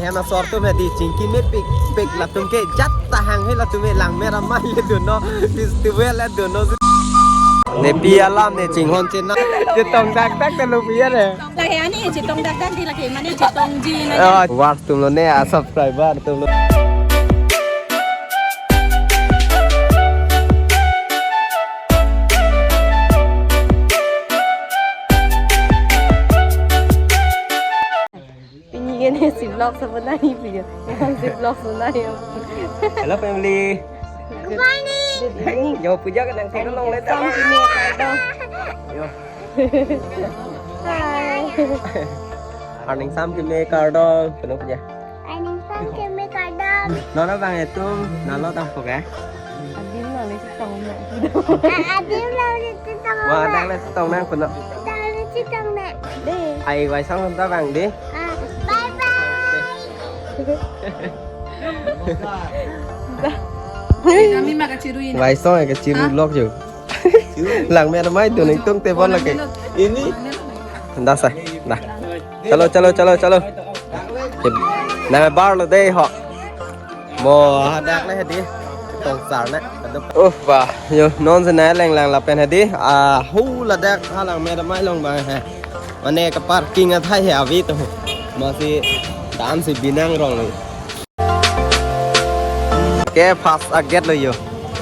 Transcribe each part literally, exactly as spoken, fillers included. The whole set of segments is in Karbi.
Hem asor atum hedi chingki mepik pik latum ke jat ta hanghe latum ke Langmera amei le dunnon, festival le dunnon. Ne pi alam ne chinghon chenam. Chetong dakdak te lo pi ya ne. Lake ani chetong dakdak di lake mane chetongji na. Oh, viewers atum lone, a subscriber atum lo. Pini ke ne si vlog sa banai video. Yang si vlog sa banai yo. Hello family. Good morning. Good evening. Yo puja ka nang thek long le ta. Sam keme kardom. Yo. Hi. Arning sam keme kardom. Puno puja. Arning sam keme kardom. Non abang etum nalo tang pok eh. Adim nang le chetong nang. Ah, adim nang le chetong nang. Wah, nang le chetong nang puno. Nang le chetong nang. Deh. Ai, vaisong ta vang deh. Ah, bye bye. Kami maka chiru ini. Vaisong ke chiru lok jo. Langmera amei dun ingtung tebon lake. Ini. Dah sa. Dah. Chalo, chalo, chalo, chalo. Nang bar lo deh ho. Mo hadak le hedi. Tong sar ne. Uh, bah, yo, non si nai leng lang lapen hedi. Ah, hu ladak ha Langmera amei along bang he. Mane ka parking athai he avi to. Masi dan si binang rong lo. Ke first a gate lo yo.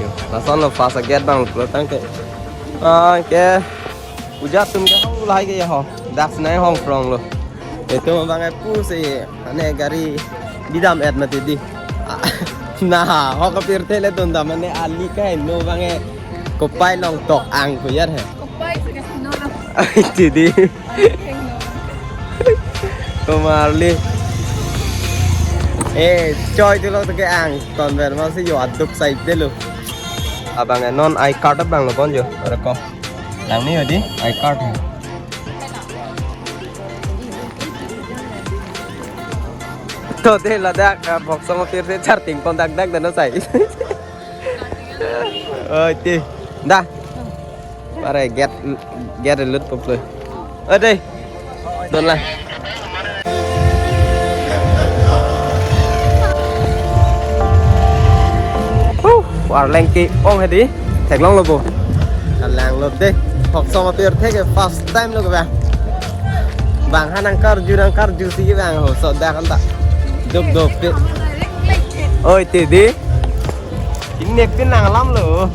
Yo, lason lo first a gate bang lo tang ke. Ah, ke uja atum ke ho lahai ke ya ho. Dak si nai hong prong lo. Etum bang e pu si ane gari bidam et mati di. Ah, na ho ka pirthe le dun dam ane ali ka no bang e kopai long tok ang pu yar he. Kopai si ka sino lo. Ai, ti di. Komarli. Eh, choi ti lo to ke ang. Ton ber ma si yo aduk sai de lo. Abang e non I card abang lo bon yo. Ora ko. Lang ni yo di I card. To de ladak, ah, box sama pirthe charting pon dak dak dan sai. Oi, ti. Dah. Pare gate, gate lut pop lo. Oi, deh. Don lah. Huh, Arleng ke-ong hedi. Theklong lo bo. Kalang lo deh. Hoksong apir thek first time lo ke bang. Bang ha nangkarju nangkarju si ke bang ho. So dak anta. Duk duk pi. Oi, ti di. Inek pin nang alam lo.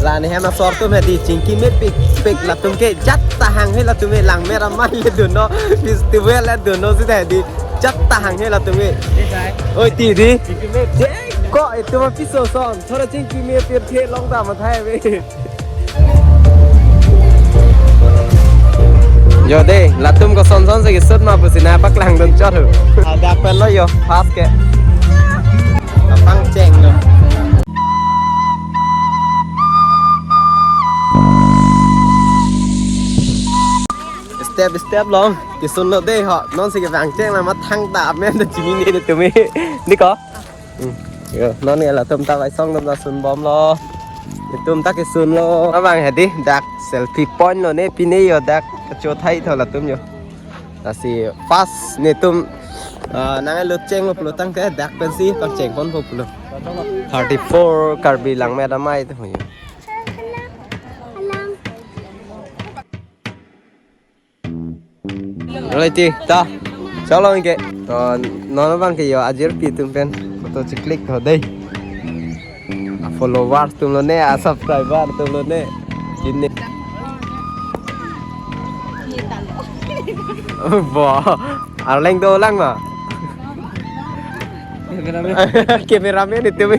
La ne hem asor atum hedi chingki mepik pik latum ke jat ta hanghe latum ke Langmera amei le dunnon, festival le dunnon si hedi jat ta hanghe latum ke. Oi, ti di. Ko itum apiso son thora chingki me pirthe long ta mathai ave. Yo deh, latum koson son si kesut ma pusi nangpaklang dun chot ho. Dak pen lo yo, pas ke. Kapangcheng lo. Step step long, kesun lo deh ho. Non si kepangcheng la mathang ta amen ta chinine de tumi. Di ko. Hmm. Yo, non ya latum ta vaisong atum ta sun bom lo. Itum ta kesun lo. Abang hedi dak selfie point lo ne pine yo dak kachothai tho latum yo. Lasi pas netum, ah, nang lut cheng lo pulo tangte dak pensi pangcheng pon po pulo. Thirty-four Karbi Langmera amei tho yo. Alright, ti, ta. Chalo ke. To, non abang ke yo ajir pi atum pen. Photo chiklik ho deh. A followers atum lo ne, a subscriber atum lo ne. Kini. Bo, Arleng dolang ma. Cameraman. Cameraman itum.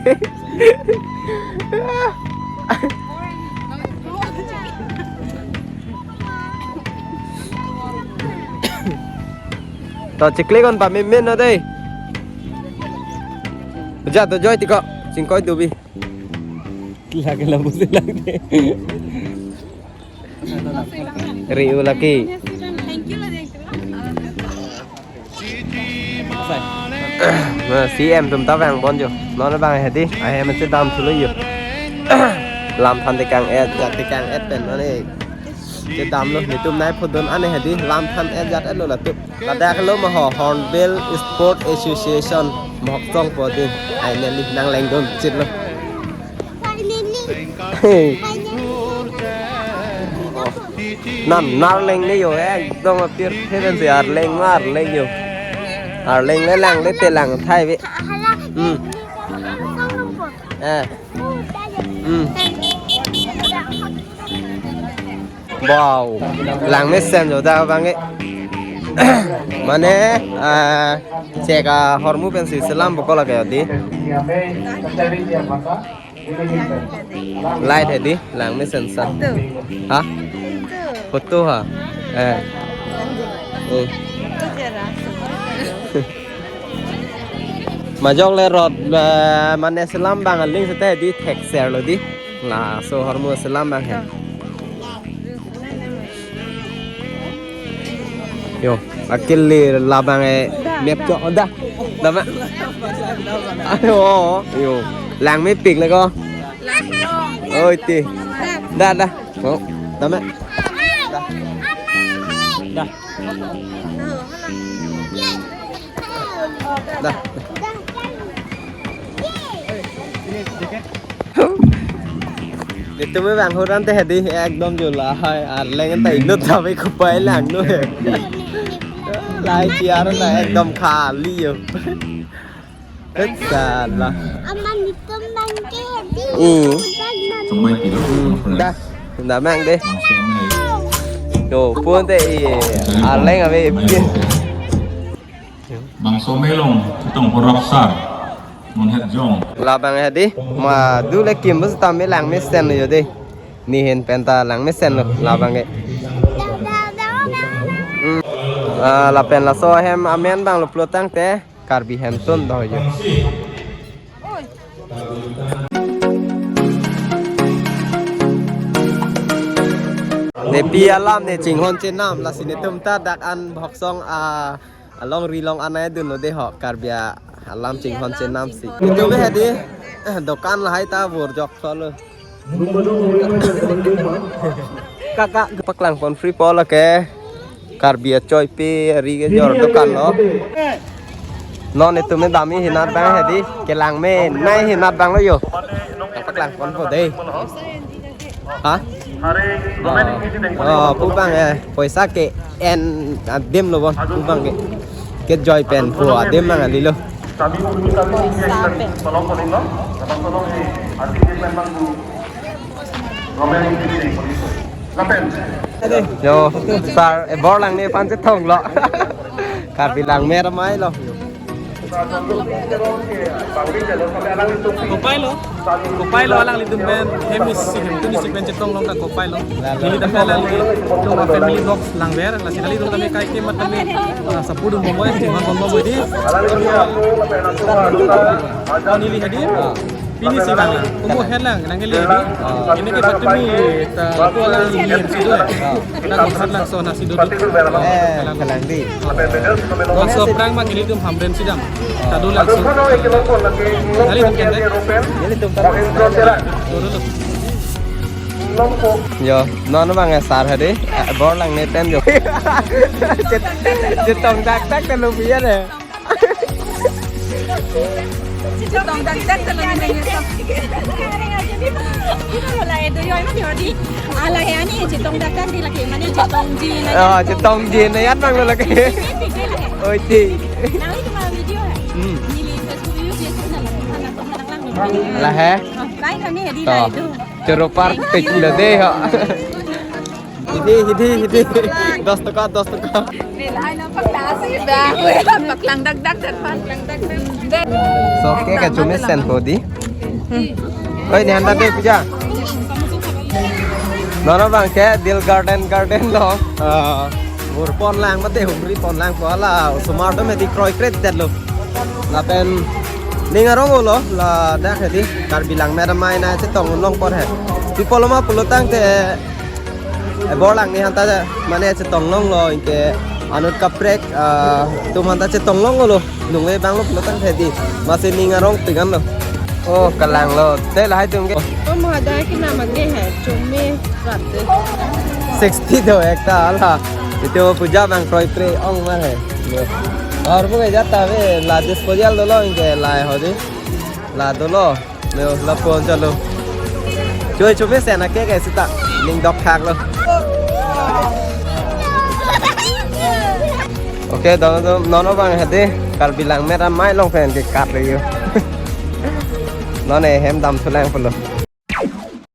To chiklik on pamemen lo deh. Ja to joi ti ko. Chingkoi dubi. Lake labu si lake. Riu lake. Na, C M atum ta vang pon jo. Non abang hedi, ahem si dam thulo yo. Lam than tekang et, jat tekang et pen non e. Kedamlo, netum nai phodun ane hedi, lam than ejat elo latum. Ladak lo ma ho, Hornbill Sport Association, Mhoksong pu dei, ai neli nanglengdun chitlo. Hey. Nan, narleng ne yo, eh, ekdom apir, heaven se arleng, arleng yo. Arleng le lang, le te lang, thai ve. Hmm. Eh. Hmm. Wow. Langmesen jo da bang e. Mane, ah, chek ahormu pensi selam bokol lake di. Light hedi, langmesen sa. Photo. Ha? Photo. Photo ha? Eh. Eh. Majok le rot, eh, mane selam bang aling seta di thekser lo di. Laso ahormu selam bang he. Yo, akil le labang e map cho da. Da ma. Ayo, yo. Langmepik le ko. Oi ti. Da, da. Oh, da ma. Da. Da. Da. Netum bang huran te hedi ekdom jo lahai, arleng ta inut ta ve kopai lang no he. Lahai chair ta ekdom khali yo. Salah. Aman netum bang ke hedi. Hmm. Bang man. Hmm. Da, da mang de. Yo, pun te i arleng ave ipin. Bangso melong, chetong porap sar, non het jong. Labang hedi, ma du le kim bus tam langmesen yo de. Nihin penta langmesen lo, labang ke. Hmm. Ah, lapen laso hem amen bang lo pulo tangte, Karbi hem tun do yo. Nepi alam ne chinghon chenam, lasi netum ta dak an Mhoksong, ah, along rilong anai dun lo de ho, Karbi alam chinghon chenam si. Netum hedi, eh, dokan lahai ta bor jok solo. Kakak paklang pon free po lake. Karbi achoipi ari kejor dokan lo. Non netum dam-i hinat bang hedi, kelang me nai hinat bang lo yo. Kapaklang pon po de. Ha? Oh, oh, pu bang eh, poisa ke-en adim lo bon, pu bang ke. Kejoi pen pu adim bang ali lo. Yo, sir, eh, bor lang nephan chetong lo. Karbi Langmar Amei lo. Kopai lo. Kopai lo alanglitum pen, hem isi, hem tun isi pen chetong long ta kopai lo. Neli ta pen alanglitum a family vlogs langver, lasi nanglitum tame kaike matame, ah, support dun bomoi, chinghon bomoi di. Oh, neli hedi. Pini si bang lang. Kumu hen lang, nang heli hedi. Ini ke patumi ta lapu alangli hem si do. Kita konsep langsung nasi duduk. Eh, kalang di. Langsung perang bang, ilitum Hamren sidang. Tadu langsung. Kali mungkin deh. Ilitum tahu. Dulu tuh. Yo, non bang ya sir hedi. Eh, bor lang ne pen yo. Chet-, chetong dak dak kalau biar ya. Chetong dak dak ta lake nang nang. Ito la edo yo, ima di hodi. Ala he ani chetong dak dak di lake mane chetong ji na. Oh, chetong ji na yan bang lo lake. Oi ti. Nang itu mah video hai. Hmm. Neli Facebook, YouTube, dia sana lah, sana, sana lang. Lah he. Oh, lain kami ya di lah itu. Choro parpik lo de ho. Hidi, hidi, hidi. Dos taka, dos taka. Nilai na paklang si bang. Paklang dak dak dan paklang dak dak. So, ke kachumesen po di. Oi, ne handa de puja. Non non bang ke Dil Garden, Garden lo. Ah, bor pon lang mate humri pon lang po la. Osomar atum hedi kroikre det lo. Lapen ning arong lo ladak hedi Karbi Langmar Amei na chetong long por he. Pi pulo ma pulo tangte, eh, bor lang ne hanta mane chetong longlo, anke anut kaprek, ah, atum hanta chetong longlo. Nungve bang lo pulo tangte di. Masi ning arong pingan lo. Oh, kalang lo. Te lahai atum ke. Oh, mo ada ke nama ke hai. Chome rate. Sixty do ekta hala. Itu puja bang kroi pre ong ma he. Aur bu ja ta ve la disposal dolo anke la hodi. La dolo. Lo la pon chalo. Choi chome sen ake ke sita. Ning dok thak lo. Okay, dono dono bang hadi Karbi Langmet amei along pen ke kat le yo. Non ne hem dam thulang pulo.